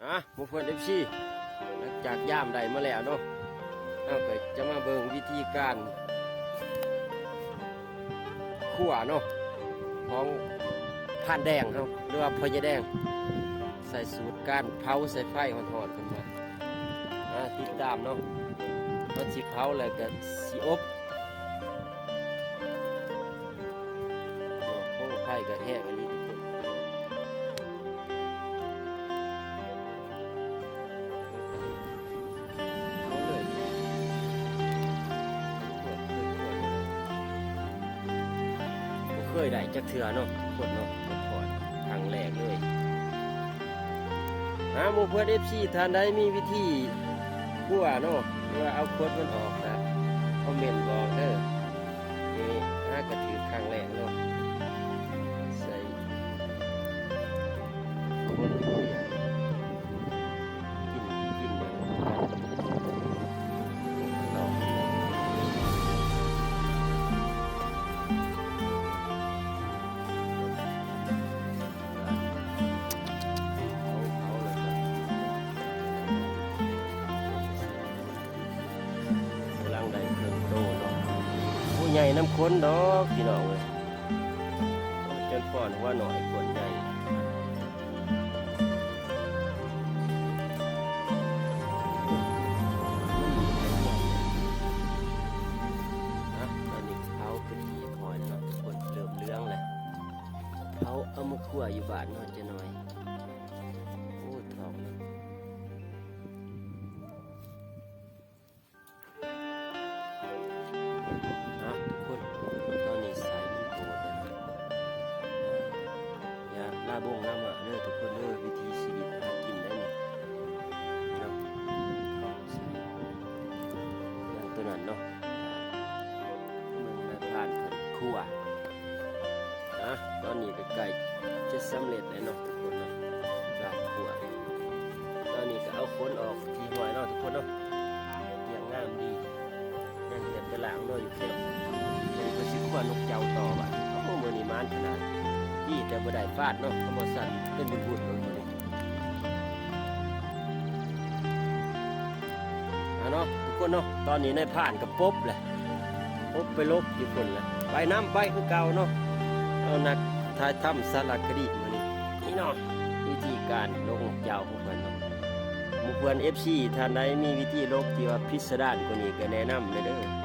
ອ່ະ ໝູ່ເພື່ອນເອັຟຊີ ຫຼັງຈາກຢາມໄດ້ມາແລ້ວເນາະ ເຮົາກໍຈະມາເບິ່ງວິທີການຂົ້ວເນາະ ຂອງພານແດງເຮົາ ຫຼືວ່າພໍ່ໃຫຍ່ແດງ ໃສ່ສູດການເຜົາໃສ່ໄຟຮ້ອນໆ ເພິ່ນວ່າ ອ່າ ຕິດຕາມເນາະ ເຮົາຊິເຜົາແລ້ວກໍຊິອົບ. ໂອ້ ໄຟກໍແຮງອີ່ຫຼີທຸກຄົນ ເອົາເລີຍ ບໍ່ເຄີຍໄດ້ຈັກເທື່ອເນາະ ຄົນເນາະ ເຮັດພອດຄັ້ງແລກເລີຍ. ຫາໝູ່ເພື່ອນເອັຟຊີທ່ານໃດມີວິທີຂົ້ວເນາະ ຫຼືວ່າເອົາຂົນມັນອອກກະຄອມເມັນບອກເດີ ນີ້ຫາກະຖືກຄັ້ງແລກເນາະ ໃສ່ຂົນ ກິນ ກິນເບິ່ງເນາະ. ເອົາ ເອົາແລ້ວກໍ ກຳລັງໄດ້ເຄິ່ງໂຕເນາະ ໂອ້ ໃຫຍ່ນຳຄົນດອກພີ່ນ້ອງເອີຍ ຈົນປ້ອນຫົວໜ້ອຍຄົນໃຫຍ່. ອ່ະ ຕອນນີ້ເຜົາເປັນທີ່ຮຽບຮ້ອຍແລ້ວເນາະ ຄົນເລີ່ມເຫຼືອງແລ້ວ ເຜົາເອົາມາຂົ້ວຢູ່ບ້ານເນາະ ຈະໜ້ອຍ ໂອ້ ທ້ອງເນາະ. ອ່ະ ທຸກຄົນ ຕອນນີ້ສາຍມັນໂກດແລ້ວເນາະ ຢ່າລາບົງລາມາເດີທຸກຄົນເດີ ວິຖີຊີວິດຫາກິນໄດ້ນີ້ເນາະ ເອົາໃສ່ເຄື່ອງໂຕນັ້ນເນາະ ເບິ່ງນາຍພານເພິ່ນຂົ້ວ. ອ່ະ ຕອນນີ້ກໍໃກ້ຈະສຳເລັດແລ້ວເນາະທຸກຄົນເນາະ ການຂົ້ວ ຕອນນີ້ກໍເອົາຂົນອອກທີ່ຫ້ອຍເນາະທຸກຄົນເນາະ ລຽງງາມດີ ຍັງແຕ່ໄປລ້າງເນາະຢູ່ແຄມ ເພິ່ນກໍຊິຂົ້ວນົກເຈົ້າຕໍ່ບາດນີ້. ໂອ້ ມື້ນີ້ໝານຂະໜາດ ດີແຕ່ບໍ່ໄດ້ຟາດເນາະ ຄັນບໍ່ຊັ້ນເປັນບຸນໆໂລດມື້ນີ້. ອ່າເນາະ ທຸກຄົນເນາະ ຕອນນີ້ນາຍພານກໍປົບແຫຼະ ປົບໄປຫຼົບຢູ່ພຸ້ນແຫຼະ ໄປນຳໄປຄືເກົ່າເນາະ ເອົານັກຖ່າຍທຳສາລະຄະດີມື້ນີ້ ນີ້ເນາະ ວິທີການຫຼົບນົກເຈົ້າຂອງເພິ່ນເນາະ. ໝູ່ເພື່ອນເອັຟຊີທ່ານໃດມີວິທີຫຼົບທີ່ວ່າພິດສະດານກວ່ານີ້ກໍແນະນຳແດ່ເດີ.